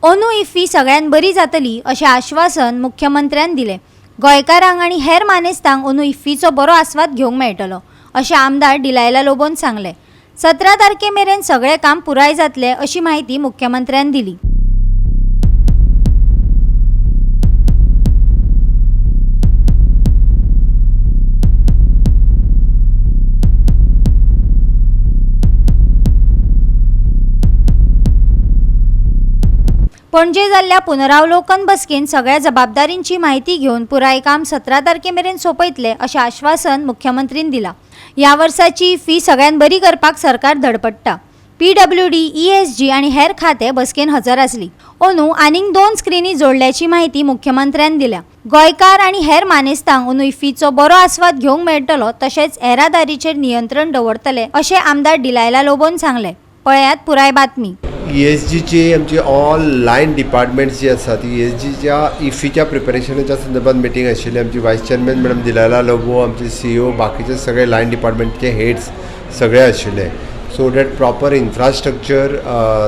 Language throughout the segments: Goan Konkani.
अंदू इफ्फी सगळ्यात बरी जातली अशें आश्वासन मुख्यमंत्र्यान दिलें. गोंयकारांक आनी हेर मानेस्तांक अंदू इफ्फीचो बरो आस्वाद घेवंक मेळटलो अशें आमदार डिलायला लोबोन सांगलें. 17 तारखे मेरेन सगळें काम पुराय जातलें अशी म्हायती मुख्यमंत्र्यान दिली. पणजे जाल्ल्या पुनरावलोकन बसकेन सगळ्या जबाबदारींची म्हायती घेवन पुराय काम 17 तारखे मेरेन सोंपयतले अशें आश्वासन मुख्यमंत्रीन दिलां. ह्या वर्साची फी सगळ्यात बरी करपाक सरकार धडपडटा. पीडब्ल्यूडी, ईएसजी आनी हेर खाते बसकेन हजर आसली. अंदू आनीक दोन स्क्रिनी जोडल्याची म्हायती मुख्यमंत्र्यान दिल्या. गोंयकार आनी हेर मानेस्तांक अंदू इफ्फीचो बरो आस्वाद घेवंक मेळटलो तशेंच येरादारीचेर नियंत्रण दवरतले अशें आमदार डिलायला लोबोन सांगलें. पळयात पुराय बातमी. ईएसजीची आमची ऑल लायन डिपार्टमेंट्स जी आसा ती ईएसजीच्या इफीच्या प्रिपरेशनाच्या संदर्भात मिटींग आशिल्ली. आमची वायस चेअरमॅन मॅडम दिलायला लोबो, आमचे सीईओ, बाकीचे सगळे लायन डिपार्टमेंटचे हेड्स सगळे आशिल्ले, सो that proper infrastructure,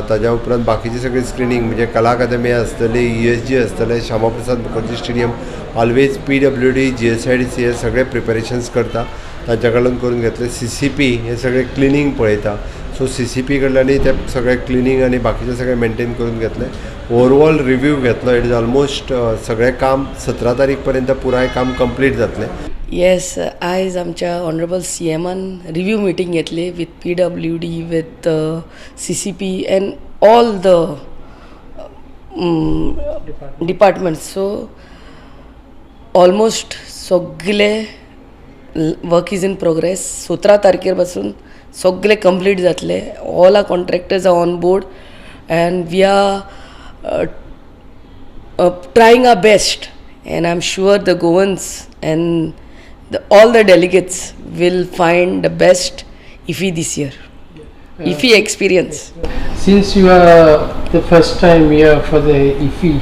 ताज्या उपरांत बाकीचे सगळे स्क्रिनींग, म्हणजे कला अकादमी आसतली, ईएसजी आसतले, Shyama Prasad Mukherjee stadium, always PWD, GSIDC हे सगळे प्रिपरेशन्स करता, तांच्या कडल्यान करून घेतले. सीसीपी हे सगळे क्लिनींग पळयता, सो सीसीपी कडल्यानूय ते सगळे क्लिनींग आनी बाकीचे सगळे मेंटेन करून घेतले. ओवरऑल रिव्यू घेतलो. It is almost सगळें काम 17 तारीख पर्यंत पुराय काम कंप्लीट जातलें. येस, आयज आमच्या ऑनरेबल सी एमान रिव्यू मिटींग घेतली with PWD, with CCP and all the departments. So almost सगले वर्क is in progress. 17 तारखेर पासून सगळे कंप्लीट जातले. All our contractors are on board and we are trying our best, and I'm sure the Goans and all the delegates will find the best IFFI this year, IFFI experience. Since you are the first time here for the IFFI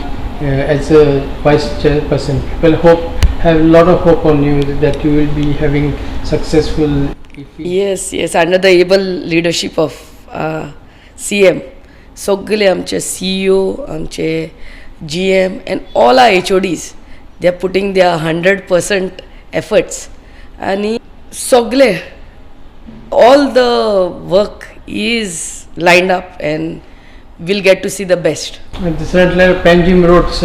as a vice chairperson, people hope have a lot of hope on you that you will be having successful IFFI. Yes, under the able leadership of CM, सगळे आमचे CEO, आमचे GM and all our HODs, they are putting their 100% efforts आनी सगळे all the work is lined up and we'll get to see the best. दुसरें म्हटल्यार पेंजीम रोड्स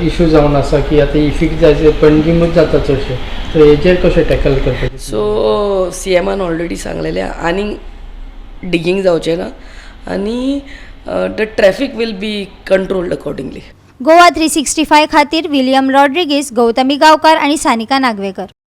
इशू जावन आसा की आतां इफीक जाय पणजीमूच जाता चडशें, सो हेजेर कशें टॅकल करपाचें? सो सी एमान ऑलरेडी सांगलेलें, आनी डिगींग जावचें ना आनी the traffic will be controlled accordingly. Goa 365 खातीर विलियम रॉड्रिगीस, गौतमी गांवकार आनी सानिका नागवेकर.